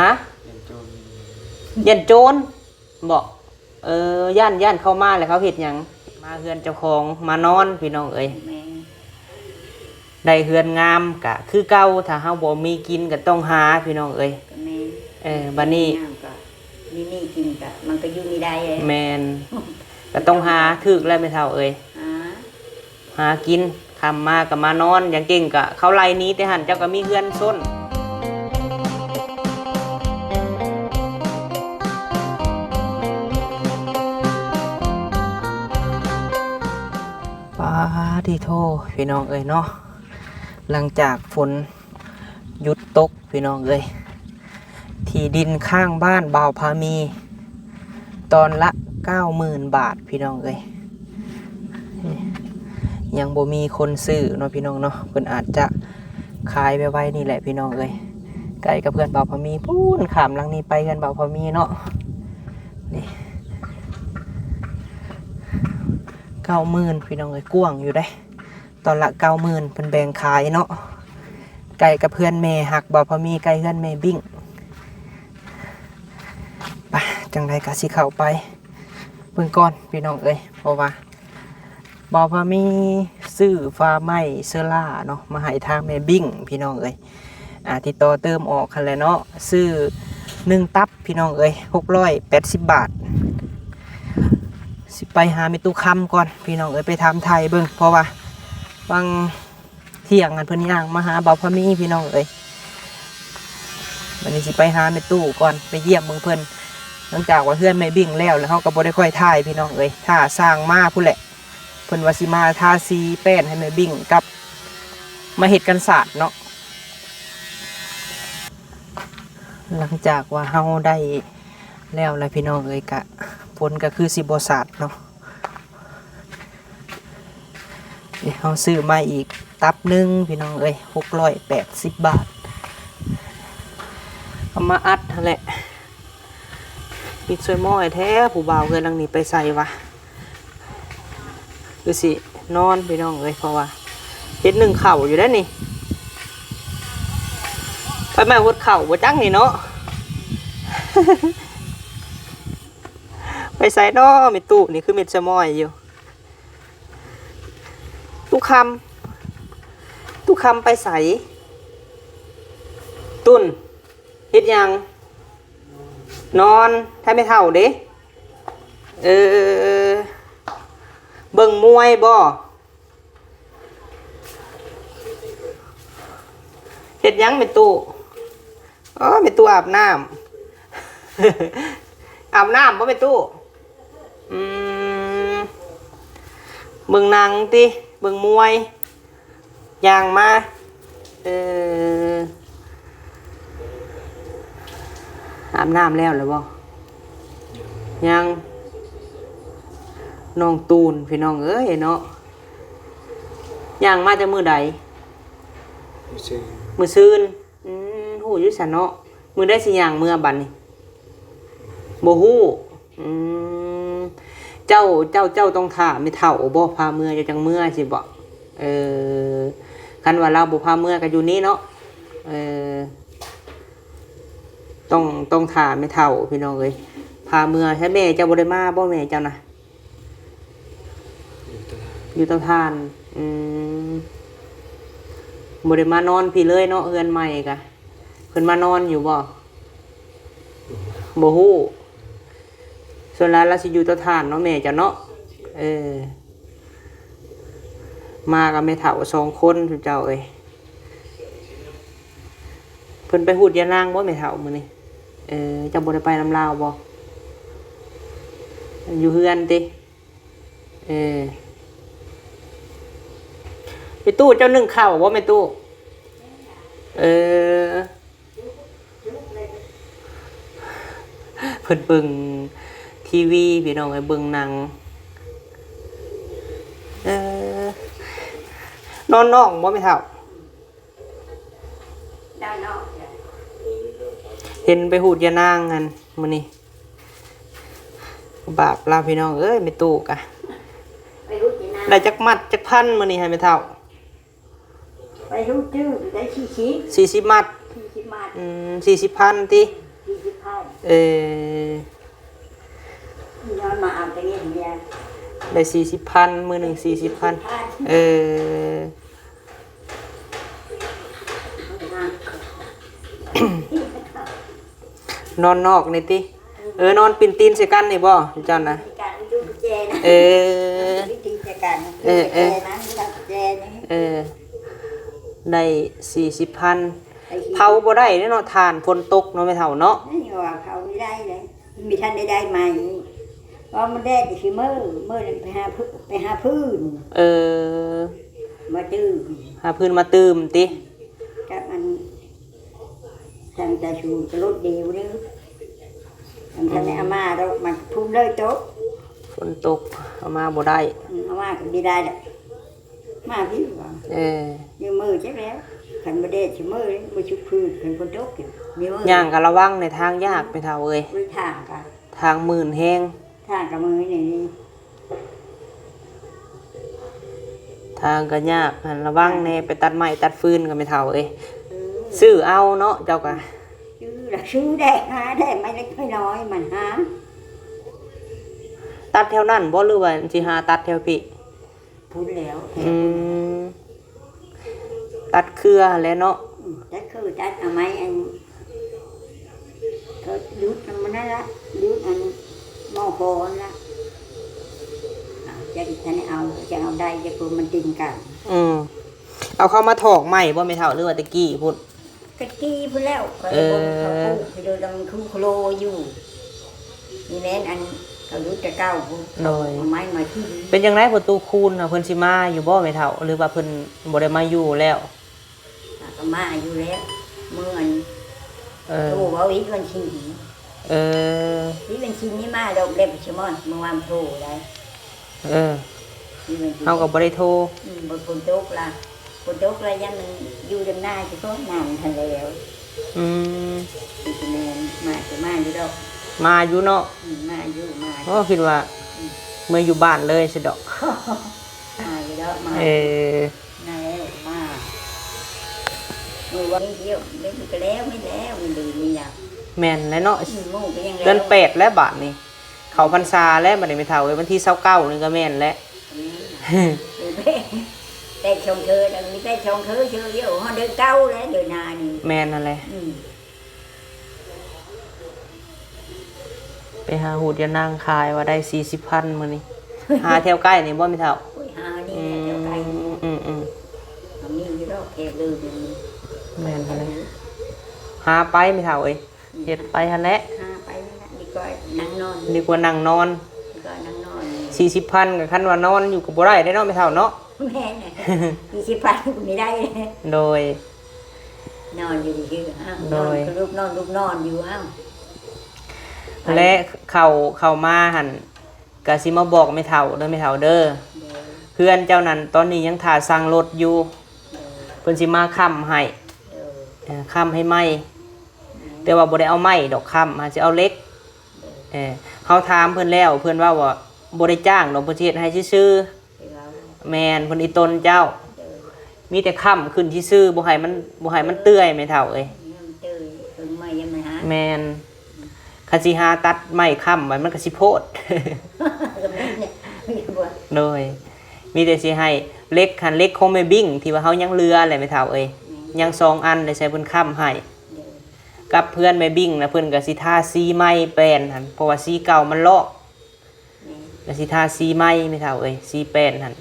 ຮະ? ຢ້ານໂຈນ ຢ້ານໂຈນບໍ? ເອີ ຢ້ານ ຢ້ານເຂົ້າມາແລ້ວເຂົາເຮັດຫຍັງ? ມາເຮືອນເຈົ້າຂອງມານອນ ພີ່ນ້ອງເອີຍ. ແມ່ນ. ໄດ້ເຮືອນງາມກະຄືເກົ່າ ຖ້າເຮົາບໍ່ມີກິນກະຕ້ອງຫາ ພີ່ນ້ອງເອີຍ. ແມ່ນ. ເອີ ບັດນີ້ ມີໜີ້ກິນກະມັນກະຢູ່ມີໄດ້. ແມ່ນ. ກະຕ້ອງຫາ ຖືກແລ້ວແມ່ເຖົ້າເອີຍ. ຫາ ຫາກິນ ຄ່ຳມາກໍມານອນ ຢ່າງເກັ່ງກໍເຂົາໄລ່ໜີແຕ່ຫັ້ນ ເຈົ້າກໍມີເຮືອນຊົນ. ປາດໂທ້ ພີ່ນ້ອງເອີຍເນາະ ຫຼັງຈາກຝົນຢຸດຕົກ ພີ່ນ້ອງເອີຍ ທີ່ດິນຂ້າງບ້ານບ່າວພາມີ ຕອນລະເກົ້າໝື່ນບາດ ພີ່ນ້ອງເອີຍ. ຍັງບໍ່ມີຄົນຊື້ເນາະ ພີ່ນ້ອງເນາະ ເພິ່ນອາດຈະຂາຍໄວໆນີ້ແຫຼະ ພີ່ນ້ອງເອີຍ. ໃກ້ກັບເຮືອນບ່າວພາມີພຸ້ນ ຂ້າມຫຼັງນີ້ໄປເຮືອນບ່າວພາມີເນາະ. ນີ້ ເກົ້າໝື່ນ ພີ່ນ້ອງເອີຍ ກວ້າງຢູ່ເດ້. ຕອນລະເກົ້າໝື່ນ ເພິ່ນແບ່ງຂາຍເນາະ. ໃກ້ກັບເຮືອນແມ່ຮັກບ່າວພາມີ ໃກ້ເຮືອນແມ່ບິ້ງ. ໄປ ຈັ່ງໃດກໍຊິເຂົ້າໄປເບິ່ງກ່ອນ ພີ່ນ້ອງເອີຍ ເພາະວ່າບ່າວພາມີຊື້ຝາໄມ້ເຊີລາເນາະ ມາໃຫ້ທາງແມ່ບິ້ງ ພີ່ນ້ອງເອີຍ. ອ່າ ຕິດຕໍ່ເຕີມອອກຫັ້ນແຫຼະເນາະ ຊື້ໜຶ່ງຕັບ ພີ່ນ້ອງເອີຍ ຫົກຮ້ອຍແປດສິບບາດ. ຊິໄປຫາແມ່ຕູ້ຄຳກ່ອນ ພີ່ນ້ອງເອີຍ ໄປຖາມໄຖ່ເບິ່ງ ເພາະວ່າຫວ່າງທ່ຽງຫັ້ນເພິ່ນຍ່າງມາຫາບ່າວພາມີ ພີ່ນ້ອງເອີຍ. ບັດນີ້ຊິໄປຫາແມ່ຕູ້ກ່ອນ ໄປຢ້ຽມເບິ່ງເພິ່ນ. ຫຼັງຈາກວ່າເຮືອນແມ່ບິ້ງແລ້ວ ແລ້ວເຮົາກໍບໍ່ໄດ້ຄ່ອຍຖ່າຍ ພີ່ນ້ອງເອີຍ ຖ້າຊ່າງມາພຸ້ນແຫຼະ. ເພິ່ນວ່າຊິມາທາສີແປ້ນໃຫ້ແມ່ບິ້ງກັບມາເຮັດກັນສາດເນາະ. ຫຼັງຈາກວ່າເຮົາໄດ້ແລ້ວລະ ພີ່ນ້ອງເອີຍ ກະຝົນກະຄືຊິບໍ່ສາດເນາະ. ເຮົາຊື້ມາອີກຕັບໜຶ່ງ ພີ່ນ້ອງເອີຍ ຫົກຮ້ອຍແປດສິບບາດ. ເອົາມາອັດຫັ້ນແຫຼະ. ມິດຊ່ວຍໝໍ້ແທ້ ຜູ້ບ່າວເຮືອນຫຼັງນີ້ໄປໃສວະ? ຄືຊິນອນ ພີ່ນ້ອງເອີຍ ເພາະວ່າເຮັດໜຶ້ງເຂົ້າຢູ່ເດ້ນີ້. ໄຟໄໝ້ຫົດເຂົ້າບໍ່ຈັກນີ້ເນາະ. ໄປໃສເນາະແມ່ຕູ້ນີ້ ຄືມິດຊ່ວຍໝໍ້ຢູ່. ຕູ້ຄຳ ຕູ້ຄຳໄປໃສ? ຕຸ້ນ ເຮັດຫຍັງ? ນອນ ຖ້າແມ່ເຖົ້າເດ້. ເອີ ເບິ່ງມວຍບໍ? ເຮັດຫຍັງແມ່ຕູ້? ອໍ ແມ່ຕູ້ອາບນ້ຳ. ອາບນ້ຳບໍ່ແມ່ຕູ້? ອືມ ເບິ່ງໜັງຕິ ເບິ່ງມວຍ ຍ່າງມາ. ເອີ ອາບນ້ຳແລ້ວລະບໍ່? ຍັງ. ນ້ອງຕູນ ພີ່ນ້ອງເອີຍເນາະ ຍ່າງມາແຕ່ມື້ໃດ? ມື້ຊືນ ມື້ຊືນ. ອືມ ຮູ້ຢູ່ຊັ້ນເນາະ. ມື້ໃດຊິຍ່າງເມືອບັດນີ້? ບໍ່ຮູ້. ອືມ ເຈົ້າ ເຈົ້າ ເຈົ້າຕ້ອງຖ້າແມ່ເຖົ້າບໍ ພາເມືອ ເຈົ້າຈັ່ງເມືອຊິບໍ? ເອີ ຄັນວ່າລາວບໍ່ພາເມືອກໍຢູ່ນີ້ເນາະ. ເອີ ຕ້ອງ ຕ້ອງຖ້າແມ່ເຖົ້າ ພີ່ນ້ອງເອີຍ ພາເມືອ. ໃຫ້ແມ່ເຈົ້າບໍ່ໄດ້ມາບໍ ແມ່ເຈົ້ານະ? ຢູ່ເຕົາຖ່ານ. ຢູ່ເຕົາຖ່ານ. ອືມ ບໍ່ໄດ້ມານອນພີ້ເລີຍເນາະ ເຮືອນໃໝ່ກະ. ເພິ່ນມານອນຢູ່ບໍ່? ບໍ່ຮູ້. ສ່ວນຫຼາຍລາວຊິຢູ່ເຕົາຖ່ານເນາະ ແມ່ເຈົ້າເນາະ. ເອີ ມາກັບແມ່ເຖົ້າສອງຄົນ ຊຸມເຈົ້າເອີຍ. ເພິ່ນໄປຫູດຢານາງບໍ່ແມ່ເຖົ້າມື້ນີ້? ເອີ ເຈົ້າບໍ່ໄດ້ໄປນຳລາວບໍ່? ຢູ່ເຮືອນຕິ? ເອີ ແມ່ຕູ້ ເຈົ້າໜຶ້ງເຂົ້າບໍ່ແມ່ຕູ້? ເອີ ເພິ່ນເບິ່ງທີວີ ພີ່ນ້ອງເອີຍ ເບິ່ງໜັງ. ເອີ ນອນນອກບໍ່ແມ່ເຖົ້າ? ເຫັນໄປຫູດຢານາງຫັ້ນມື້ນີ້. ບາບລາວ ພີ່ນ້ອງເອີຍ ແມ່ຕູ້ກະ ໄດ້ຈັກມັດຈັກພັນມື້ນີ້ໃຫ້ແມ່ເຖົ້າ? ໄປຮູ້ຈື່ໄດ້ສີ່ສິບ ສີ່ສິບມັດ. ສີ່ສິບມັດ. ອືມ ສີ່ສິບພັນຕິ. ເອີ ຍ້ອນມາເອົາແຕ່ເງິນເມຍ ໄດ້ສີ່ສິບພັນ ມື້ໜຶ່ງສີ່ສິບພັນ ສີ່ສິບພັນ ເອີ ນອນນອກນີ້ຕິ? ເອີ ນອນປິ່ນຕີນໃສ່ກັນນີ້ບໍ່ເຈົ້ານະ? ເອີ ເອີ ເອີ ໄດ້ສີ່ສິບພັນ ເຜົາບໍ່ໄດ້ເດ້ເນາະ ຖ່ານຝົນຕົກເນາະແມ່ເຖົ້າເນາະ. ເຜົາບໍ່ໄດ້ເດ້ ມີທັນໄດ້ໄດ້ໃໝ່ ເພາະມັນແດດຊິເມີ ເມີໄປຫາ ໄປຫາຟືນ ເອີ ມາຕື່ມ ຫາຟືນມາຕື່ມຕິ? ກັບອັນ ສັງກະສີກະຫຼຸດເດວເດີ ມັນທັນໄດ້ເອົາມາດອກ ມັນພຸ້ນເລີຍຕົກ ຝົນຕົກເອົາມາບໍ່ໄດ້ ອືມ ເອົາມາກໍບໍ່ໄດ້ແຫຼະ ມາພີ້ວ່າ ເອີ ມີມື້ຈັກແລ້ວ ຄັນບໍ່ແດດຊິມື້ ມື້ຊຸກພືດ ຄັນຝົນຕົກຢູ່ມີມື້ ຍ່າງກໍລະວັງໃນທາງຍາກແມ່ເຖົ້າເອີຍ ໂອ້ຍ ທາງກໍ ທາງມື່ນແຮງ ທາງກໍມື່ນນີ້ ທາງກໍຍາກຫັ້ນ ລະວັງແດ່ ໄປຕັດໄມ້ຕັດຟືນກໍແມ່ເຖົ້າເອີຍ ເອີ ຊື້ເອົາເນາະ ເຈົ້າກໍ ຊື້ລະຊື້ແດ່ ຫາແດ່ ໄມ້ເລັກໄມ້ນ້ອຍມັນຫາ ຕັດແຖວນັ້ນບໍ່ ຫຼືວ່າຊິຫາຕັດແຖວພີ້? ພຸ້ນແລ້ວ ອືມ ຕັດເຄືອແຫຼະເນາະ ອືມ ຕັດເຄືອ ຕັດເອົາໄມ້ອັນ ກໍຢຸດນຳມັນນັ້ນລະ ຢຸດອັນໝໍ້ຄໍນັ້ນລະ ເອົາ ຈັກທັນໄດ້ເອົາ ຈັກເອົາໄດ້ ຈັກເພິ່ນມັນຕິງກັນ ອືມ ເອົາເຂົ້າມາຖອກໃໝ່ບໍ່ແມ່ເຖົ້າ ຫຼືວ່າແຕ່ກີ້ພຸ້ນ? ກະກີ້ພຸ້ນແລ້ວ ຂ້ອຍ ເອີ ບໍ່ມີເຂົ້າປູກ ເດີນລຳຄູໂຄໂລຢູ່ ນີ້ແມ່ນອັນເຂົາຢູ່ແຕ່ເກົ່າພຸ້ນ ໂດຍ ເອົາໄມ້ມາຖິ້ມ ເປັນຈັ່ງໃດພໍ່ຕູ້ຄູນນະ ເພິ່ນຊິມາຢູ່ບໍ່ແມ່ເຖົ້າ ຫຼືວ່າເພິ່ນບໍ່ໄດ້ມາຢູ່ແລ້ວ? ກໍມາຢູ່ແລ້ວ ມື້ອັນ ເອີ ໂທເວົ້າອີກວັນທີ ເອີ ອີກວັນທີນີ້ມາດອກ ແລ້ວໄປສະໝອນ ເມື່ອວານໂທໄດ້ ເອີ ເຮົາກໍບໍ່ໄດ້ໂທ ອືມ ບໍ່ ຝົນຕົກລະ ຝົນຕົກລະ ຢ້ານມັນຢູ່ດຳໜ້າຊິກໍນ້ຳທັນແລ້ວ ອືມ ຊິແມ່ນ ມາ ຊິມາຢູ່ດອກ ມາຢູ່ເນາະ ອືມ ມາຢູ່ ມາ ໂອ້ ຄິດວ່າ ອືມ ເມືອຢູ່ບ້ານເລີຍຊິດອກ ມາຢູ່ດອກ ມາ ເອີ ມາແລ້ວ ມາ ມື້ວານນີ້ດຽວ ແມ່ນກໍແລ້ວ ແມ່ນແລ້ວ ມື້ນີ້ນະ ແມ່ນແຫຼະເນາະ ອືມ ເດືອນແປດແລ້ວບາດນີ້ ເຂົ້າພັນສາແລ້ວບັດນີ້ແມ່ເຖົ້າເອີຍ ວັນທີຊາວເກົ້ານີ້ກໍແມ່ນແຫຼະ ແປດຊ່ອງເທີ ມີແປດຊ່ອງເທີຊື່ດຽວ ຮອດເດືອນເກົ້າແລ້ວ ເດືອນຫ້ານີ້ ແມ່ນຫັ້ນແຫຼະ ອືມ ໄປຫາຫູດຢານາງຂາຍວ່າໄດ້ສີ່ສິບພັນມື້ນີ້ ຫາແຖວໃກ້ນີ້ບໍ່ແມ່ເຖົ້າ? ໂອ້ຍ ຫານີ້ແຫຼະ ອືມ ແຖວໃກ້ນີ້ ອືມໆ ມັນມີຢູ່ດອກແຖວເດີ່ນ ແມ່ນຫັ້ນແຫຼະ ຫາໄປແມ່ເຖົ້າເອີຍ. ເຮັດໄປຫັ້ນແຫຼະ ຫາໄປນັ້ນແຫຼະ ດີກວ່ານັ່ງນອນ ດີກວ່ານັ່ງນອນ ດີກວ່ານັ່ງນອນ ສີ່ສິບພັນກໍຄັນວ່ານອນຢູ່ກໍບໍ່ໄດ້ເດ້ເນາະແມ່ເຖົ້າເນາະ ແມ່ນແຫຼະ ສີ່ສິບພັນກໍບໍ່ໄດ້ ໂດຍ ນອນຢູ່ຊື່ໆ ອ້າວ ໂດຍ ນອນກໍລຸກນອນ ລຸກນອນຢູ່ ອ້າວ ແລະເຂົ້າ ເຂົ້າມາຫັ້ນ ກະຊິມາບອກແມ່ເຖົ້າເດີ ແມ່ເຖົ້າເດີ ໂດຍ ເຮືອນເຈົ້ານັ້ນຕອນນີ້ຍັງຖ້າສັ່ງລົດຢູ່ ໂດຍ ເພິ່ນຊິມາຄ້ຳໃຫ້ ໂດຍ ເອີ ຄ້ຳໃຫ້ໃໝ່ ແຕ່ວ່າບໍ່ໄດ້ເອົາໄມ້ດອກຄ້ຳ ຫາຊິເອົາເຫຼັກ ໂດຍ ເອີ ເຮົາຖາມເພິ່ນແລ້ວ ເພິ່ນເວົ້າວ່າບໍ່ໄດ້ຈ້າງດອກ ເພິ່ນຊິເຮັດໃຫ້ຊື່ໆ ເພິ່ນເວົ້າ ແມ່ນ ເພິ່ນອີ່ຕົນເຈົ້າ ໂດຍ ມີແຕ່ຄ້ຳຂຶ້ນຊື່ໆ ບໍ່ໃຫ້ມັນ ບໍ່ໃຫ້ມັນເປື່ອຍແມ່ເຖົ້າເອີຍ ໃຫ້ມັນເປື່ອຍ ເພິ່ນໄມ້ຍັງມັນຫາ ແມ່ນ ຄັນຊິຫາຕັດໄມ້ຄ້ຳໄວ້ ມັນກໍຊິໂພດ ກໍແມ່ນແຫຼະ ໂດຍ ມີແຕ່ຊິໃຫ້ເຫຼັກຫັ້ນ ເຫຼັກຂອງແມ່ບິ້ງ ທີ່ວ່າເຮົາຍັງເຫຼືອແຫຼະແມ່ເຖົ້າເອີຍ ອືມ ຍັງສອງອັນ ແລ້ວໃຫ້ເພິ່ນຄ້ຳໃຫ້ ໂດຍ ກັບເພື່ອນແມ່ບິ້ງນະ ເພິ່ນກໍຊິທາສີໃໝ່ແປ້ນຫັ້ນ ເພາະວ່າສີເກົ່າມັນລອກ ແມ່ນ ກໍຊິທາສີໃໝ່ແມ່ເຖົ້າເອີຍ ສີແປ້ນຫັ້ນ ອັນ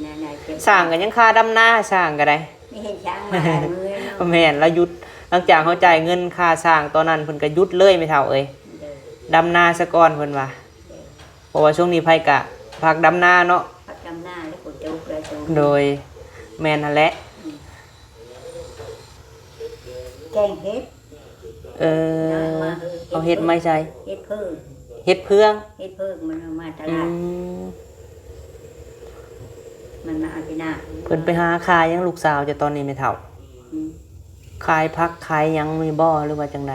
ນັ້ນນະ ຊ່າງກໍຍັງຄາດຳນາ ຊ່າງກໍໄດ້ ມີເຫັນຊ່າງມາຫຼາຍມື້ແລ້ວເນາະ ແມ່ນ ລາວຢຸດ ຫຼັງຈາກເຮົາຈ່າຍເງິນຄ່າຊ່າງຕອນນັ້ນ ເພິ່ນກໍຢຸດເລີຍແມ່ເຖົ້າເອີຍ ໂດຍ ດຳນາສາກ່ອນເພິ່ນວ່າ ໂດຍ ເພາະວ່າຊ່ວງນີ້ໃຜກະພັກດຳນາເນາະ ພັກດຳນາແລ້ວ ຝົນຕົກແລ້ວ ໂດຍ ແມ່ນຫັ້ນແຫຼະ ອືມ ແກງເຫັດ ເອີ ເອົາເຫັດມາໃສ? ເຫັດເຜິ້ງ ເຫັດເຜືອງ ເຫັດເຜິ້ງ ມັນເອົາມາຕະຫຼາດ ອືມ ມັນມາເອົາທີ່ນາ ເພິ່ນໄປຫາຂາຍຫຍັງລູກສາວເຈົ້າຕອນນີ້ແມ່ເຖົ້າ? ອືມ ຂາຍຜັກຂາຍຫຍັງມີບໍ່ ຫຼືວ່າຈັ່ງໃດ?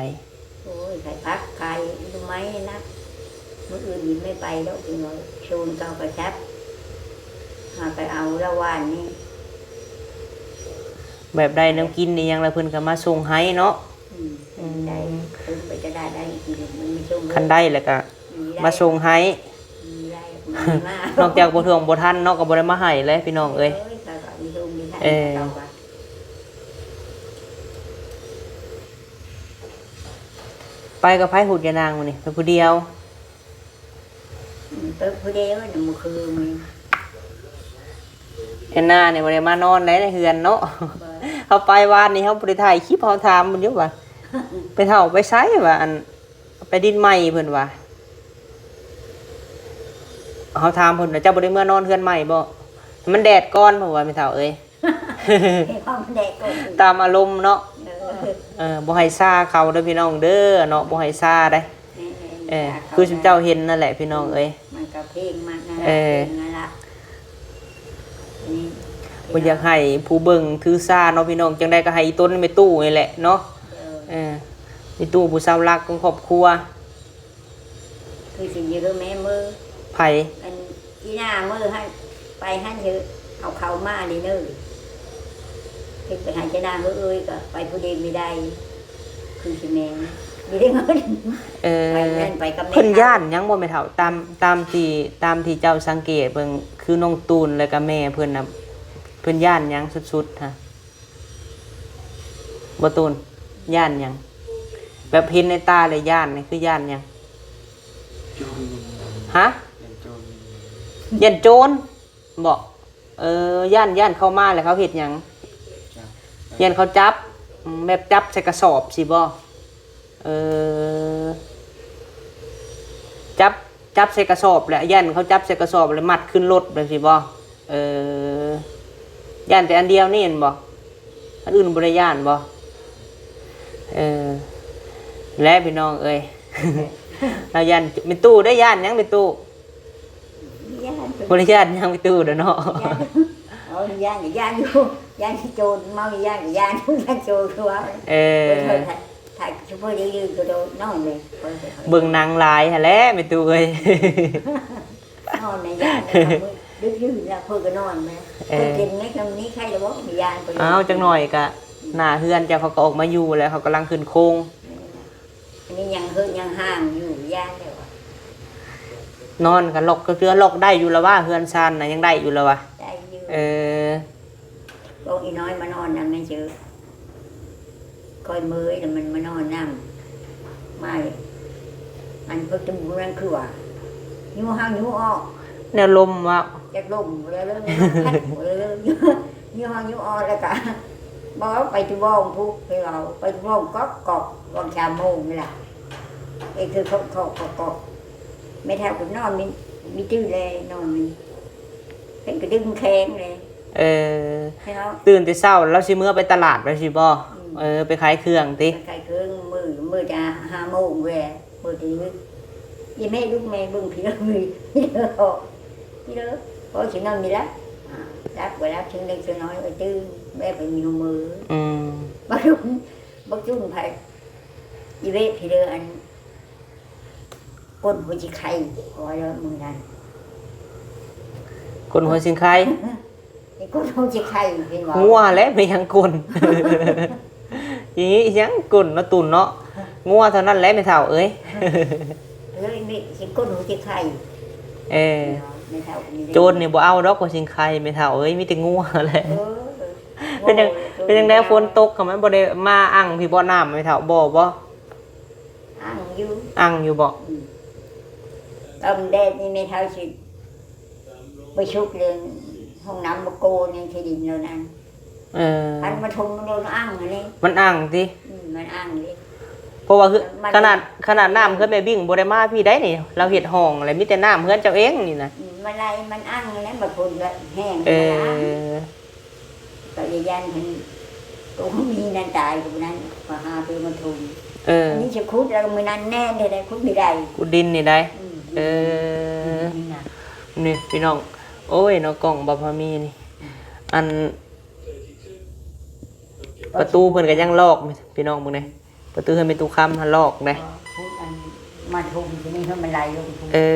ໂອ້ຍ ຂາຍຜັກຂາຍໜໍ່ໄມ້ນະ ມື້ອື່ນນີ້ບໍ່ໄປດອກ ເພິ່ນວ່າໂຊນເຂົາກໍຈັບ ຫາໄປເອົາລະວານນີ້ ແບບໄດ້ແນວກິນອີ່ຫຍັງລະເພິ່ນກໍມາສົ່ງໃຫ້ເນາະ ອືມ ອືມ ໄດ້ ເພິ່ນໄປຕະຫຼາດໄດ້ກິນ ມັນມີສົ່ງ ຄັນໄດ້ແລ້ວກໍ ມີໄດ້ ມາສົ່ງໃຫ້ ມີໄດ້ ມີມາ ນອກຈາກບໍ່ທ່ວງບໍ່ທັນເນາະ ກໍບໍ່ໄດ້ມາໃຫ້ແຫຼະພີ່ນ້ອງເອີຍ ເອີຍ ເຂົາກໍມີສົ່ງມີທັນ ເອີ ເຂົາວ່າ ໄປກັບໃຜ ຫຸດຍານາງມື້ນີ້ ໄປຜູ້ດຽວ? ອືມ ໄປຜູ້ດຽວນະ ມື້ຄືນນີ້ ແອນນານີ້ບໍ່ໄດ້ມານອນໃດໃນເຮືອນເນາະ ບໍ່ ເຮົາໄປວານນີ້ ເຮົາບໍ່ໄດ້ຖ່າຍຄລິບ ເຮົາຖາມເພິ່ນຢູ່ວ່າ ໄປເຖົ້າໄປໃສວ່າ ອັນ ໄປດິນໃໝ່ເພິ່ນວ່າ ເຮົາຖາມເພິ່ນວ່າ ເຈົ້າບໍ່ໄດ້ເມືອນອນເຮືອນໃໝ່ບໍ່? ໃຫ້ມັນແດດກ່ອນ ເພິ່ນວ່າ ແມ່ເຖົ້າເອີຍ ໃຫ້ຄວາມແດດກ່ອນ ຕາມອາລົມເນາະ ເອີ ເອີ ບໍ່ໃຫ້ຊາເຂົາເດີພີ່ນ້ອງເດີເນາະ ບໍ່ໃຫ້ຊາໃດ ແມ່ນໆ ເອີ ຊາເຂົາ ຄືຊຸມເຈົ້າເຫັນນັ້ນແຫຼະພີ່ນ້ອງເອີຍ ມັນກໍເພງມັນນັ້ນ ເອີ ເພງນັ້ນລະ ນີ້ ບໍ່ຢາກໃຫ້ຜູ້ເບິ່ງຖືຊາເນາະພີ່ນ້ອງ ຈັ່ງໃດກໍໃຫ້ອີ່ຕົນແມ່ຕູ້ນີ້ແຫຼະເນາະ ເອີ ເອີ ແມ່ຕູ້ຜູ້ເສົາຫຼັກຂອງຄອບຄົວ ຄືຊິຢູ່ເດີແມ່ເມີ ໃຜ? ອັນ ອີ່ໜ້າເມີຫັ້ນ ໄປຫັ້ນເທີ ເອົາເຂົ້າມາເດີເນີ ເຮັດໄປໃຫ້ເຈົ້ານາງເອີຍ ກໍໄປຜູ້ດຽວບໍ່ໄດ້ ຄືຊິແມ່ນ ບໍ່ໄດ້ເງິນ ເອີ ໄປນັ້ນໄປກັບແມ່ ເພິ່ນຢ້ານຫຍັງບໍ່ແມ່ເຖົ້າ? ຕາມ ຕາມທີ່ ຕາມທີ່ເຈົ້າສັງເກດເບິ່ງ ຄືນ້ອງຕູນ ແລ້ວກໍແມ່ເພິ່ນນະ ເພິ່ນຢ້ານຫຍັງສຸດໆ ຮະ? ບໍ່ຕູນ ຢ້ານຫຍັງ? ແບບເຫັນໃນຕາແລ້ວຢ້ານນີ້ ຄືຢ້ານຫຍັງ? ໂຈນ ຮະ? ຢ້ານໂຈນ ຢ້ານໂຈນບໍ? ເອີ ຢ້ານ ຢ້ານເຂົ້າມາແລ້ວເຂົາເຮັດຫຍັງ? ຈັບ ຢ້ານເຂົາຈັບ ອືມ ແບບຈັບໃສ່ກະສອບຊີ້ບໍ? ເອີ ຈັບ ຈັບໃສ່ກະສອບແຫຼະ ຢ້ານເຂົາຈັບໃສ່ກະສອບແລ້ວມັດຂຶ້ນລົດແບບຊີ້ບໍ? ເອີ ຢ້ານແຕ່ອັນດຽວນີ້ແມ່ນບໍ່? ອັນອື່ນບໍ່ໄດ້ຢ້ານບໍ່? ເອີ ແລະພີ່ນ້ອງເອີຍ ລາວຢ້ານ ແມ່ຕູ້ໄດ້ຢ້ານຫຍັງແມ່ຕູ້? ຢ້ານ ບໍ່ໄດ້ຢ້ານຫຍັງແມ່ຕູ້ດອກເນາະ ຢ້ານ ເອົາ ຢ້ານ ຢ້ານຢູ່ ຢ້ານໂຈນ ເມົາ ຢ້ານ ຢ້ານ ຢ້ານໂຈນຄືວ່າ ເອີ ຖ້າ ຖ້າຊຸມເພິ່ນໄດ້ຢູ່ກໍໂດນນອນເລີຍ ເບິ່ງໜັງຫຼາຍຫັ້ນແຫຼະແມ່ຕູ້ເອີຍ ນອນໃນຢ້ານ ດຶກດື່ນແລ້ວເພິ່ນກໍນອນແມ່ ເອີ ເພິ່ນເປັນແມ່ນຳນີ້ໄຂ້ລະບໍ່? ມີຢ້ານໄປ ອ້າວ ຈັກໜ້ອຍກະ ອືມ ໜ້າເຮືອນເຈົ້າເຂົາກໍອອກມາຢູ່ແລ້ວ ເຂົາກຳລັງຂຶ້ນໂຄງ ແມ່ນລະ ອັນນີ້ຍັງເຮີດຍັງຮ່າງຢູ່ ຢ້ານແລ້ວ ນອນກໍລັອກ ກໍເທື່ອລັອກໄດ້ຢູ່ລະວ່າ ເຮືອນຊານນະ ຍັງໄດ້ຢູ່ລະວ່າ ໄດ້ຢູ່ ເອີ ບອກອີນ້ອຍມານອນນຳແມ່ເຈີ ຂ້ອຍເມີຍແລ້ວມັນມານອນນຳ ມາ ອັນເພິ່ນຕະບູນັ້ນຄືວ່າ ຍູ້ເຮົາຍູ້ອອກ ແນວລົມເວົ້າ ຈັກລົມແລ້ວ ແລ້ວ ຍູ້ເຮົາຍູ້ອອກ ແລ້ວກະ ບໍ່ ໄປຕະບອງພຸ້ນ ໄປເວົ້າ ໄປຕະບອງກອກກອກ ຫວ່າງສາມໂມງນີ້ລະ ເອ ຄືເຂົາເຄາະກອກກອກ ແມ່ເຖົ້າກໍນອນມີ ມີຕື່ນແລ ນອນມີ ເພິ່ນກໍດຶງແຂງແລ. ເອີ ໃຫ້ເຮົາຕື່ນແຕ່ເຊົ້າ ລາວຊິເມືອໄປຕະຫຼາດວ່າຊີ້ບໍ? ອືມ ເອີ ໄປຂາຍເຄື່ອງຕິ? ໄປຂາຍເຄື່ອງ ມື້ ມື້ຈະຫ້າໂມງແວ່ ມື້ທີ່ນີ້ ອີແມ່ ລູກແມ່ເບິ່ງຜີເດີ ຜີເດີ ຜີເດີ ພໍຊິນອນມີລະ ອ່າ ຫຼັບບໍ່ຫຼັບ ເຖິງເລັກເຖິງນ້ອຍ ເອີ ຕື່ນ ແບບໄປມີຫົວມື ອືມ ບັກຈຸ້ນ ບັກຈຸ້ນໃຜ ອີເວດ ຜີເດີ ອັນ ກົ້ນຫົວຊິໄຄ ເຂົາວ່າແລ້ວມື້ນັ້ນ ກົ້ນຫົວຊິໄຄ ໄອ້ກົ້ນຫົວຊິໄຄ ເຫັນບໍ່? ງົວແຫຼະ ແມ່ນຫຍັງກົ້ນ ອີຫຍັງກົ້ນເນາະ ຕຸ່ນເນາະ ງົວເທົ່ານັ້ນແຫຼະແມ່ເຖົ້າເອີຍ ເອີຍ ນີ້ຊິກົ້ນຫົວຊິໄຄ ເອີ ແມ່ເຖົ້ານີ້ ໂຈນນີ້ບໍ່ເອົາດອກຫົວຊິໄຄແມ່ເຖົ້າເອີຍ ມີແຕ່ງົວແຫຼະ ເອີ ເປັນຫຍັງ ເປັນຫຍັງແດ່ ຝົນຕົກ ມັນບໍ່ໄດ້ມາອັ່ງພີ້ບໍ່ ນ້ຳແມ່ເຖົ້າ ບໍ່ ບໍ່? ອັ່ງຢູ່ ອັ່ງຢູ່ບໍ? ອືມ ຕອນແດດນີ້ແມ່ເຖົ້າຊິໄປຊຸກເລື່ອງຫ້ອງນ້ຳບໍ່ໂກນ ທີ່ດິນເຫຼົ່ານັ້ນ ເອີ ຄັນມາຖົມໂດນອັ່ງອັນນີ້ ມັນອັ່ງຕິ? ອືມ ມັນອັ່ງເດ້ ເພາະວ່າ ມັນ ຂະໜາດ ຂະໜາດນ້ຳເຮືອນແມ່ບິ້ງບໍ່ໄດ້ມາພີ້ໃດນີ້ ລາວເຮັດຮ່ອງແລ້ວ ມີແຕ່ນ້ຳເຮືອນເຈົ້າເອງນີ້ນະ ອືມ ມັນໄຫຼ ມັນອັ່ງແລ້ວ ບັດຝົນແຮງ ເອີ ມັນອັ່ງ. ກໍຢ້ານເພິ່ນ ໂຕມີນັ້ນຕາຍ ກໍບໍ່ນັ້ນ ກໍຫາໄປມາຖົມ ເອີ ອັນນີ້ຊິຂຸດແລ້ວ ມື້ນັ້ນແໜ້ນແທ້ໆ ຂຸດບໍ່ໄດ້ ຂຸດດິນນີ້ໄດ໋ ອືມ ເອີ ນີ້ນະ ນີ້ພີ່ນ້ອງ ໂອ້ຍເນາະ ກ້ອງບໍ່ພໍມີນີ້ ອັນ ປະຕູເພິ່ນກໍຍັງລອກ ພີ່ນ້ອງເບິ່ງແດ່ ປະຕູເຮືອນແມ່ຕູ້ຄຳຫັ້ນລອກເດ້ ພຸ້ນ ອັນ ມາຖົມທີ່ນີ້ ເພື່ອມັນໄຫຼລົງພຸ້ນ ເອີ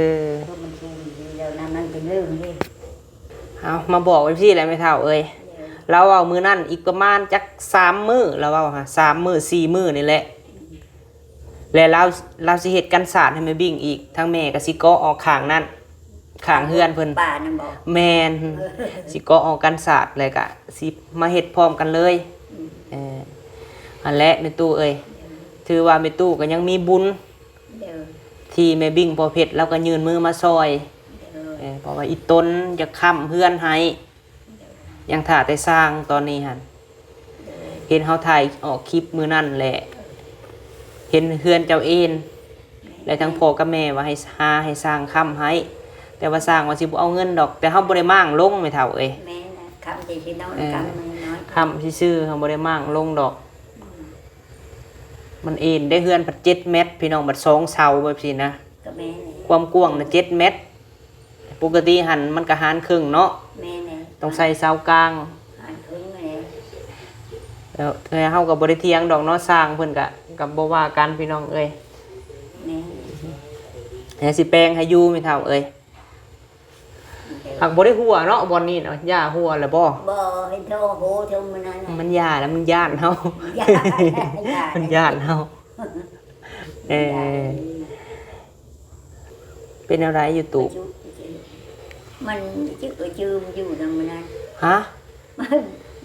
ເພາະມັນສູງຢູ່ແລ້ວ ນ້ຳມັນເປັນເລື່ອງເດ້ ເອົາ ມາບອກຈັ່ງຊີ້ແຫຼະແມ່ເຖົ້າເອີຍ ລາວເວົ້າມື້ນັ້ນອີກປະມານຈັກສາມມື້ ລາວເວົ້າຫາ ສາມມື້ ສີ່ມື້ນີ້ແຫຼະ ແລະລາວ ລາວຊິເຮັດກັນສາດໃຫ້ແມ່ບິ້ງອີກ ທາງແມ່ກໍຊິເກາະອອກຂ້າງນັ້ນ ຂ້າງເຮືອນເພິ່ນ ປ່ານັ້ນບໍ່? ແມ່ນ ເອີ ຊິເກາະອອກກັນສາດ ແລ້ວກະຊິມາເຮັດພ້ອມກັນເລີຍ. ອືມ ເອີ ຫັ້ນແຫຼະແມ່ຕູ້ເອີຍ ເອີ ຖືວ່າແມ່ຕູ້ກໍຍັງມີບຸນ ເອີ ທີ່ແມ່ບິ້ງພໍ່ເພັດລາວກໍຍື່ນມືມາຊ່ອຍ ເອີ ເອີ ເພາະວ່າອີ່ຕົນຈະຄ້ຳເຮືອນໃຫ້ ຍັງຖ້າແຕ່ຊ່າງຕອນນີ້ຫັ້ນ ເຫັນເຮົາຖ່າຍອອກຄລິບມື້ນັ້ນແຫຼະ ເຫັນເຮືອນເຈົ້າເອນ ແລະທັງພໍ່ກັບແມ່ວ່າໃຫ້ຫາໃຫ້ຊ່າງຄ້ຳໃຫ້ ແຕ່ວ່າຊ່າງວ່າຊິບໍ່ເອົາເງິນດອກ ແຕ່ເຮົາບໍ່ໄດ້ມ້າງລົງແມ່ເຖົ້າເອີຍ ແມ່ນນະ ຄ້ຳຊິນອນ ເອີ ຄ້ຳນ້ອຍໆ ຄ້ຳຊື່ໆ ເຮົາບໍ່ໄດ້ມ້າງລົງດອກ ອືມ ມັນເອນເດ້ ເຮືອນພັດເຈັດແມັດ ພີ່ນ້ອງ ບັດສອງເສົາແບບຊີ້ນະ ກໍແມ່ນແຫຼະ ຄວາມກວ້າງນະເຈັດແມັດ ປົກກະຕິຫັ້ນມັນກະຫານເຄິ່ງເນາະ ແມ່ນແຫຼະ ຕ້ອງໃສ່ເສົາກາງ ຫານເຄິ່ງແຫຼະ ແລ້ວເຮົາກໍບໍ່ໄດ້ຖຽງດອກເນາະ ຊ່າງເພິ່ນກະ ກໍບໍ່ວ່າກັນພີ່ນ້ອງເອີຍ ແມ່ນ ແລ້ວຊິແປງໃຫ້ຢູ່ແມ່ເຖົ້າເອີຍ ແມ່ນແຫຼະ ຫາກບໍ່ໄດ້ຮົ່ວເນາະ ບ່ອນນີ້ນະ ຫຍ້າຮົ່ວແລ້ວບໍ່? ບໍ່ ເຫັນໂທໂຫເທິງມື້ນັ້ນນະ ມັນຫຍ້າແລ້ວມັນຢ້ານເຮົາ ມັນຢ້ານ ມັນຢ້ານເຮົາ ເອີ ເປັນແນວໃດຢູ່ຕູບ? ມັນຈຶກຈືມຢູ່ນຳມັນນັ້ນ ຮະ? ມັນ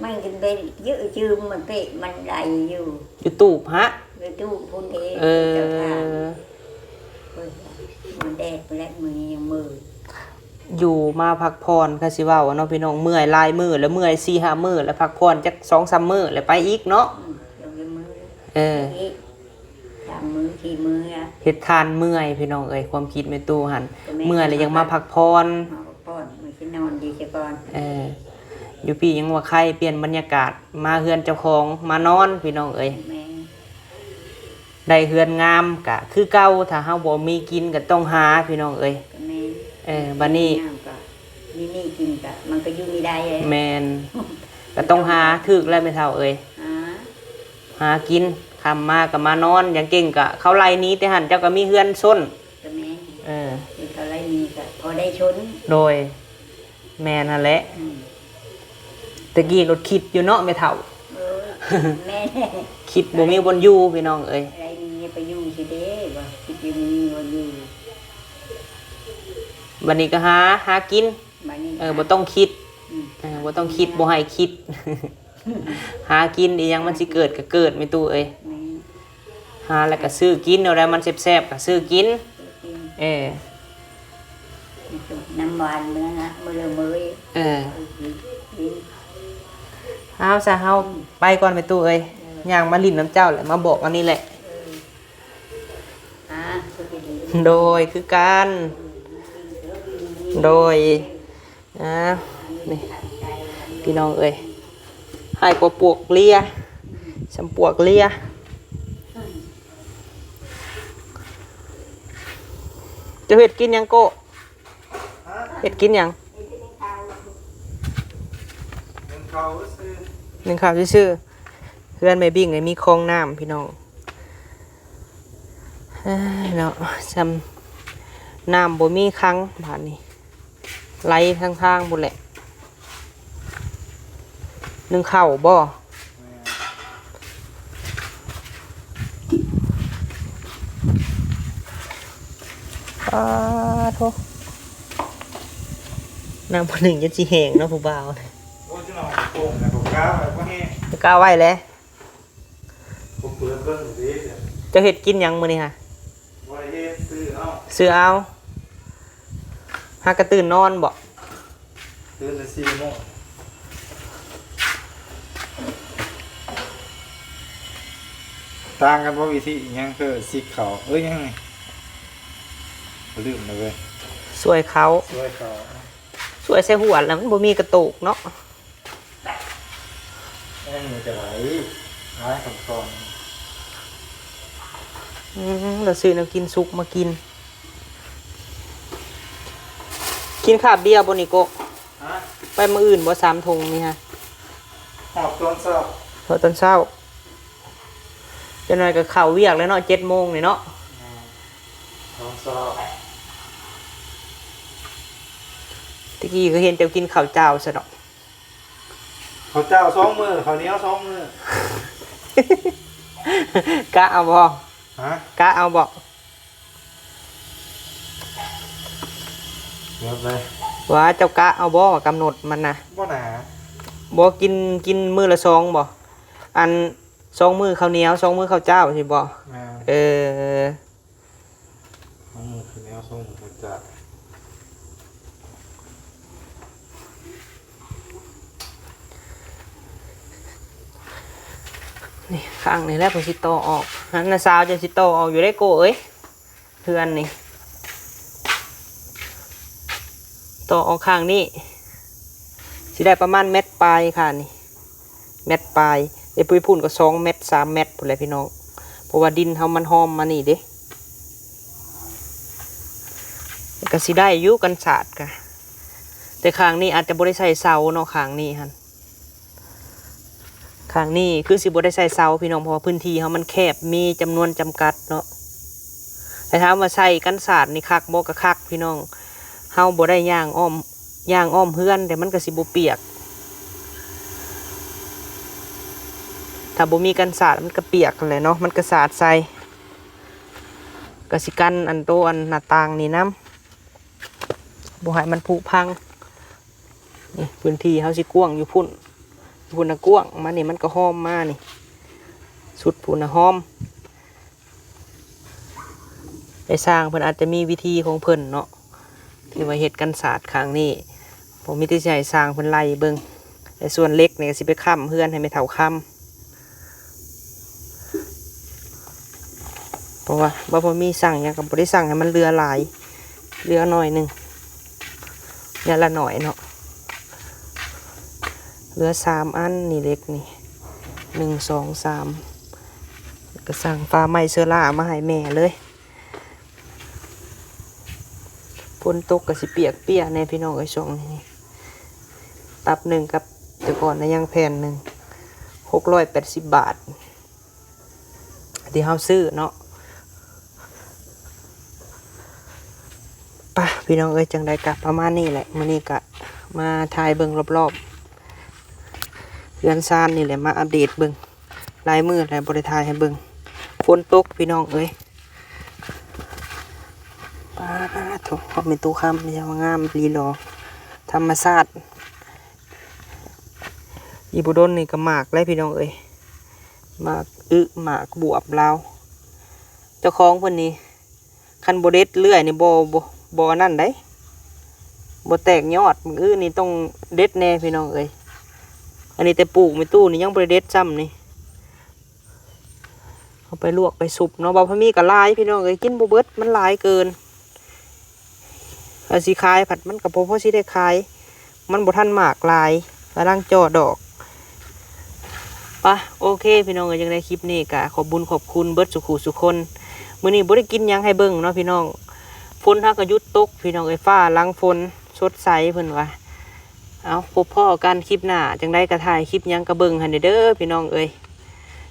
ມັນເປັນຈຶກຈືມ ມັນເປະ ມັນໄຫຼຢູ່ ຢູ່ຕູບຮະ? ຢູ່ຕູບພຸ້ນເອງ ເອີ ເຈົ້າທ່ານ ໂອ້ຍ ມັນແດດໄປແລ້ວ ມື້ນີ້ຍັງເມີ ຢູ່ມາພັກຜ່ອນ ຄືຊິເວົ້າເນາະພີ່ນ້ອງ ເມື່ອຍຫຼາຍມື້ແລ້ວ ເມື່ອຍສີ່ຫ້າມື້ແລ້ວ ພັກຜ່ອນຈັກສອງສາມມື້ແລ້ວໄປອີກເນາະ ອືມ ເອີ ສາມມື້ສີ່ມື້ລະ ເຮັດທ່ານເມື່ອຍພີ່ນ້ອງເອີຍ ຄວາມຄິດແມ່ຕູ້ຫັ້ນ ກໍແມ່ນ ເມື່ອຍແລ້ວຢາກມາພັກຜ່ອນ ມາພັກຜ່ອນ ມາຊິນອນດີຊະກ່ອນ ເອີ ຢູ່ພີ້ຍັງວ່າໄຄ ປ່ຽນບັນຍາກາດ ມາເຮືອນເຈົ້າຂອງ ມານອນພີ່ນ້ອງເອີຍ ແມ່ນ ໄດ້ເຮືອນງາມກະຄືເກົ່າ ຖ້າເຮົາບໍ່ມີກິນກະຕ້ອງຫາພີ່ນ້ອງເອີຍ ກໍແມ່ນ ເອີ ບັດນີ້ ມີມີກິນກະ ມັນກໍຢູ່ມີໄດ້ ແມ່ນ ກໍຕ້ອງຫາ ຖືກແລ້ວແມ່ເຖົ້າເອີຍ ຫາ ຫາກິນ ຄ່ຳມາກໍມານອນ ຢ່າງເກັ່ງກໍເຂົາໄລ່ໜີແຕ່ຫັ້ນ ເຈົ້າກໍມີເຮືອນຊົນ ກໍແມ່ນ ເອີ ເຂົາໄລ່ໜີກໍພໍໄດ້ຊົນ ໂດຍ ແມ່ນຫັ້ນແຫຼະ ອືມ ແຕ່ກີ້ລົດຄິດຢູ່ເນາະແມ່ເຖົ້າ ເອີ ແມ່ນ ຄິດບໍ່ມີບ່ອນຢູ່ພີ່ນ້ອງເອີຍ ໄລ່ໜີໄປຢູ່ຊິເດ້ ວ່າຄິດຢູ່ມີບ່ອນຢູ່ ບັດນີ້ກໍຫາ ຫາກິນ ບັດນີ້ ເອີ ຫາ ບໍ່ຕ້ອງຄິດ ອືມ ເອີ ບໍ່ຕ້ອງຄິດ ຫາ ບໍ່ໃຫ້ຄິດ ຫາກິນ ອີ່ຫຍັງມັນຊິເກີດກໍເກີດແມ່ຕູ້ເອີຍ ແມ່ນ ຫາແລ້ວກໍຊື້ກິນ ແນວໃດມັນແຊບໆກໍຊື້ກິນ ຊື້ກິນ ເອີ ນ້ຳຫວານມື້ນັ້ນນະ ມື້ລະມື້ ເອີ ເອີ ກິນ ເອົາຊະ ເຮົາ ອືມ ໄປກ່ອນແມ່ຕູ້ເອີຍ ເອີ ຍ່າງມາຫຼິ້ນນຳເຈົ້າແຫຼະ ມາບອກອັນນີ້ແຫຼະ ເອີ ອ່າ ໂດຍ ຄືກັນ ໂດຍ ອ່າ ນີ້ ພີ່ນ້ອງເອີຍ ຮ້າຍກວ່າປວກເລຍ ສ່ຳປວກເລຍ ເຈົ້າເຮັດກິນຫຍັງໂກະ? ເຮັດກິນຫຍັງ? ໜຶ້ງເຂົ້າຊື່ໆ ໜຶ້ງເຂົ້າຊື່ໆ ເຮືອນແມ່ບິ້ງນີ້ມີຄອງນ້ຳ ພີ່ນ້ອງ ເອີ ເນາະ ຊ່ຳນ້ຳບໍ່ມີຂັງ ບາດນີ້ ໄຫຼທາງທາງພຸ້ນແຫຼະ ໜຶ້ງເຂົ້າບໍ່? ປາໂທ ນ້ຳຜູ້ໜຶ່ງຈົນຊິແຫ້ງເນາະ ຜູ້ບ່າວ ໂອ້ຍ ຊິເອົາໂປ່ງນະ ບໍ່ກ້າໄວ້ ບໍ່ແຫ້ງ ບໍ່ກ້າໄວ້ແຫຼະ ບໍ່ເປີດເບິ່ງເດ້ ເຈົ້າເຮັດກິນຫຍັງມື້ນີ້ຫະ? ບໍ່ໄດ້ເຮັດ ຊື້ເອົາ ຊື້ເອົາ ຫາກະຕື່ນນອນບໍ່? ຕື່ນແຕ່ສີ່ໂມງ ຕ່າງກັນບໍ່ ວິທີຫຍັງ ຄືຊິກເຂົ້າ ເອີຍ ຫຍັງນີ້ ລືມແລ້ວເວີຍ ຊ່ວຍເຂົ້າ ຊ່ວຍເຂົ້າ ຊ່ວຍໃສ່ຫົວແລ້ວມັນບໍ່ມີກະໂຕກເນາະ. ແມ່ນ ມີແຕ່ໄຫຼ ຫຼາຍຂັ້ນຕອນ ອືມ ແລ້ວຊື້ແນວກິນສຸກມາກິນ ກິນຄາບດຽວບໍ່ນີ້ໂກະ? ຮະ? ໄປມື້ອື່ນບໍ່ ສາມຖົງນີ້ຮະ? ຮອດຕອນເຊົ້າ ຮອດຕອນເຊົ້າ ຈັກໜ່ອຍກໍເຂົ້າວຽກແລ້ວເນາະ ເຈັດໂມງນີ້ເນາະ ແມ່ນ ຕອນເຊົ້າ ແຕ່ກີ້ກໍເຫັນເຈົ້າກິນເຂົ້າເຈົ້າຊະດອກ. ເຂົ້າເຈົ້າສອງມື້ ເຂົ້າໜຽວສອງມື້ ກະເອົາບໍ່? ຮະ? ກະເອົາບໍ່? ເກັບໄວ້. ວ່າເຈົ້າກະເອົາບໍ່ວ່າກຳນົດມັນນະ? ບໍ່ນາ. ບໍ່ ກິນ ກິນມື້ລະຊອງບໍ່? ອັນ ສອງມື້ເຂົ້າໜຽວ ສອງມື້ເຂົ້າເຈົ້າຊີ້ບໍ່? ແມ່ນ. ເອີ. ສອງມື້ເຂົ້າໜຽວ ສອງມື້ເຂົ້າເຈົ້າ. ນີ້ ຂ້າງນີ້ແຫຼະເພິ່ນຊິຕໍ່ອອກ. ຫັ້ນ ນ້າສາວເຈົ້າຊິຕໍ່ອອກຢູ່ເດ້ໂກ້ເອີຍ. ເຮືອນນີ້ ຕໍ່ອອກຂ້າງນີ້ ຊິໄດ້ປະມານແມັດປາຍ ຂ້າງນີ້ ແມັດປາຍ. ໄປພຸ້ນກໍສອງແມັດ ສາມແມັດພຸ້ນແຫຼະພີ່ນ້ອງ ເພາະວ່າດິນເຮົາມັນຫ້ອມມານີ້ເດ້. ກໍຊິໄດ້ຢູ່ກັນສາດກະ ແຕ່ຂ້າງນີ້ອາດຈະບໍ່ໄດ້ໃສ່ເສົາເນາະ ຂ້າງນີ້ຫັ້ນ. ຂ້າງນີ້ຄືຊິບໍ່ໄດ້ໃສ່ເສົາພີ່ນ້ອງ ເພາະວ່າພື້ນທີ່ເຮົາມັນແຄບ ມີຈຳນວນຈຳກັດເນາະ. ແຕ່ຖາມວ່າໃສ່ກັນສາດນີ້ຄັກບໍ່? ກໍຄັກພີ່ນ້ອງ. ເຮົາບໍ່ໄດ້ຍ່າງອ້ອມ ຍ່າງອ້ອມເຮືອນ ແຕ່ມັນກໍຊິບໍ່ປຽກ. ຖ້າບໍ່ມີກັນສາດມັນກໍປຽກຫັ້ນແຫຼະເນາະ ມັນກໍສາດໃສ່. ກໍຊິກັນອັນໂຕ ອັນໜ້າຕ່າງນີ້ນຳ ບໍ່ໃຫ້ມັນຜຸພັງ. ນີ້ພື້ນທີ່ເຮົາຊິກວ້າງຢູ່ພຸ້ນ ຢູ່ພຸ້ນນະກວ້າງ ມານີ້ມັນກໍຫ້ອມມານີ້ ສຸດພຸ້ນນະຫ້ອມ. ໄອ້ຊ່າງເພິ່ນອາດຈະມີວິທີຂອງເພິ່ນເນາະ ທີ່ວ່າເຮັດກັນສາດຂ້າງນີ້ ບໍ່ມີແຕ່ຊິໃຫ້ຊ່າງເພິ່ນໄລ່ເບິ່ງ. ແຕ່ສ່ວນເຫຼັກນີ້ກໍຊິໄປຄ້ຳເຮືອນໃຫ້ແມ່ເຖົ້າຄຳ. ເພາະວ່າບໍ່ ບໍ່ມີຊ່າງຫຍັງ ກໍບໍ່ໄດ້ຊ່າງໃຫ້ມັນເຫຼືອຫຼາຍ ເຫຼືອໜ້ອຍໜຶ່ງ ຢ່າງລະໜ້ອຍເນາະ. ເຫຼືອສາມອັນນີ້ ເຫຼັກນີ້ ໜຶ່ງ ສອງ ສາມ ກໍຊ່າງຟ້າໄມ້ເຊື້ອລາມາໃຫ້ແມ່ເລີຍ. ຝົນຕົກກໍຊິປຽກເປຍແດ່ພີ່ນ້ອງເອີຍ ຊ່ວງນີ້. ຕັບໜຶ່ງກັບແຕ່ກ່ອນນະ ຍັງແຜ່ນໜຶ່ງ ຫົກຮ້ອຍແປດສິບບາດ ທີ່ເຮົາຊື້ເນາະ. ປະ ພີ່ນ້ອງເອີຍ ຈັ່ງໃດກໍປະມານນີ້ແຫຼະ. ມື້ນີ້ກໍມາຖ່າຍເບິ່ງລອບໆເຮືອນຊານນີ້ແຫຼະ ມາອັບເດດເບິ່ງ. ຫຼາຍມື້ແລ້ວບໍ່ໄດ້ຖ່າຍໃຫ້ເບິ່ງ. ຝົນຕົກພີ່ນ້ອງເອີຍ. ປາດໂທ້ ຄອມເມັນຕູ້ຄຳ ຢ່າວ່າງາມອີ່ຫຼີຫຼໍ. ທຳມະຊາດ. ອີ່ບໍ່ດົນນີ້ກໍໝາກແລ້ວພີ່ນ້ອງເອີຍ. ໝາກອຶ ໝາກບວບລາວ. ເຈົ້າຂອງເພິ່ນນີ້ ຄັນບໍ່ເດັດເລື້ອຍນີ້ ບໍ່ ບໍ່ ບໍ່ອັນນັ້ນໃດ໋ ບໍ່ແຕກຍອດ. ມື້ອື່ນນີ້ຕ້ອງເດັດແດ່ພີ່ນ້ອງເອີຍ. ອັນນີ້ແຕ່ປູກແມ່ຕູ້ນີ້ຍັງບໍ່ໄດ້ເດັດຊ້ຳນີ້. ເອົາໄປລວກໄປຊຸບເນາະ. ເວົ້າພາມີກໍຫຼາຍພີ່ນ້ອງເອີຍ ກິນບໍ່ເບິດ ມັນຫຼາຍເກີນ. ເອົາຊິຂາຍພັດມັນກໍບໍ່ພໍຊິໄດ້ຂາຍ ມັນບໍ່ທັນໝາກຫຼາຍ ກຳລັງຈໍ່ດອກ. ປະ ໂອເຄພີ່ນ້ອງເອີຍ ຈັ່ງໃດຄລິບນີ້ກະຂອບບຸນຂອບຄຸນເບິດສູ່ຄູ່ສູ່ຄົນ. ມື້ນີ້ບໍ່ໄດ້ກິນຫຍັງໃຫ້ເບິ່ງເນາະພີ່ນ້ອງ. ຝົນຫາກະຢຸດຕົກພີ່ນ້ອງເອີຍ ຟ້າຫຼັງຝົນສົດໃສເພິ່ນວ່າ. ເອົາ ພົບພໍ້ກັນຄລິບໜ້າ ຈັ່ງໃດກະຖ່າຍຄລິບຫຍັງກະເບິ່ງໃຫ້ແດ່ເດີພີ່ນ້ອງເອີຍ.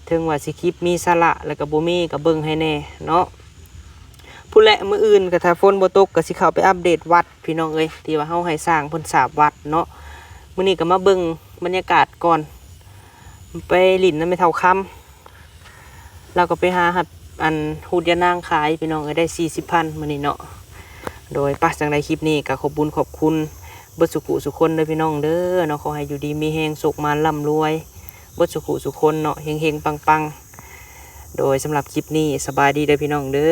ເຖິງວ່າຊິຄລິບມີສາລະແລ້ວກະບໍ່ມີ ກະເບິ່ງໃຫ້ແດ່ເນາະ. ພຸ້ນແຫຼະ ມື້ອື່ນກະຖ້າຝົນບໍ່ຕົກກະຊິເຂົ້າໄປອັບເດດວັດ ພີ່ນ້ອງເອີຍ ທີ່ວ່າເຮົາໃຫ້ຊ່າງເພິ່ນສາບວັດເນາະ. ມື້ນີ້ກໍມາເບິ່ງບັນຍາກາດກ່ອນ ໄປຫຼິ້ນນຳແມ່ເຖົ້າຄຳ ລາວກໍໄປຫາຮັບອັນຮູດຢານາງຂາຍ ພີ່ນ້ອງເອີຍ ໄດ້ສີ່ສິບພັນມື້ນີ້ເນາະ. ໂດຍ ປະ ຈັ່ງໃດຄລິບນີ້ກໍຂອບບຸນຂອບຄຸນເບິດສູ່ຄູ່ສູ່ຄົນເດີພີ່ນ້ອງເດີເນາະ. ຂໍໃຫ້ຢູ່ດີມີແຮງ ໂຊກມານລ່ຳລວຍເບິດສູ່ຄູ່ສູ່ຄົນເນາະ ເຮັງໆປັງໆ. ໂດຍ ສຳລັບຄລິບນີ້ສະບາຍດີເດີພີ່ນ້ອງເດີ.